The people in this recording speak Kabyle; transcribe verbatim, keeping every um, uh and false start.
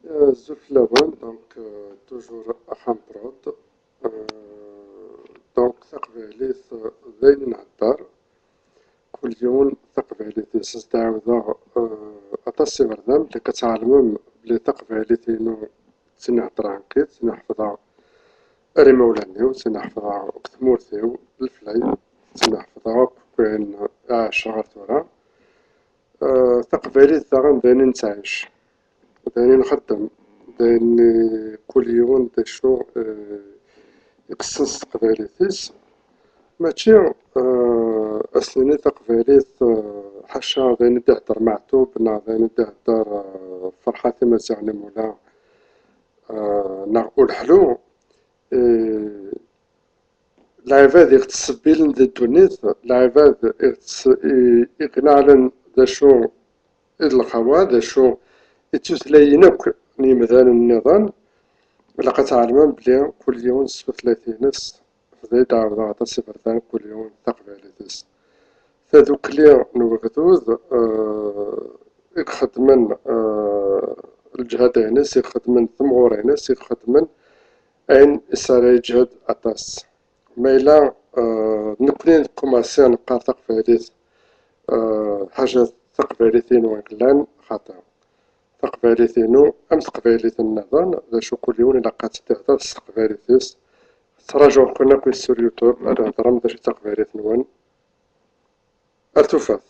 Azul fell-awen, donc, euh, toujours Axxam Prod. Euh, donc, taqbaylit, euh, d ayen i nhedder. Kul yiwen taqbaylit-is. Ad s-d-ɛawdeɣ, euh, aṭas iberdan, belli ad tɛelmem belli taqbaylit-inu d tin i heddreɣ nekkini, d tin i ḥefḍeɣ ar imawlan-iw, d tin i ḥefḍeɣ deg tmurt-iw, leflay, d tin i ḥefḍeɣ akk ayen i ɛaceɣ ar tura. Eh, taqbaylit daɣen d ayen i nettɛic, d ayen i nxeddem, d ayen i kul yiwen d acu, eh, i yessen s teqbaylit-is. Mačči, eh, ad s-nini taqbaylit, eh, ḥaca d ayen i d-ihedder Meɛtub neɣ d ayen i d-ihedder, eh, Ferḥat Imaziɣen Imula, eh, neɣ Uleḥlu. Eh, lɛibad i ɣ-ttṣebbilen di ddunit, lɛibad i ɣ-tt-, i, i ɣ-ineɛlen d acu i d lqawa, d acu i d tutlayin akk n yimdanen nniḍen, ilaq ad tɛelmem belli kul yiwen s tutlayt-ines, bdiɣ-d ɛawdeɣ aṭas iberdan, kul yiwen d taqbaylit-is. Tadukli n ugdud, eh, i ixeddmen, eh, lǧehd-ines, i ixeddmen timɣur-ines, i ixeddmen ayen i s ara yeǧhed aṭas. Ma yella, eh, nekkni nkumaṣi neqqar taqbaylit, eh, ḥaǧa taqbaylit-inu i yellan xaṭi. Taqbaylit-inu am teqbaylit nniḍen, d acu kul yiwen ilaq ad tt-id-ihder s teqbaylit-is. Ttrajuɣ-ken akk sur YouTube ad d-thedrem d acu i d taqbaylit-nwen. Ar tufat.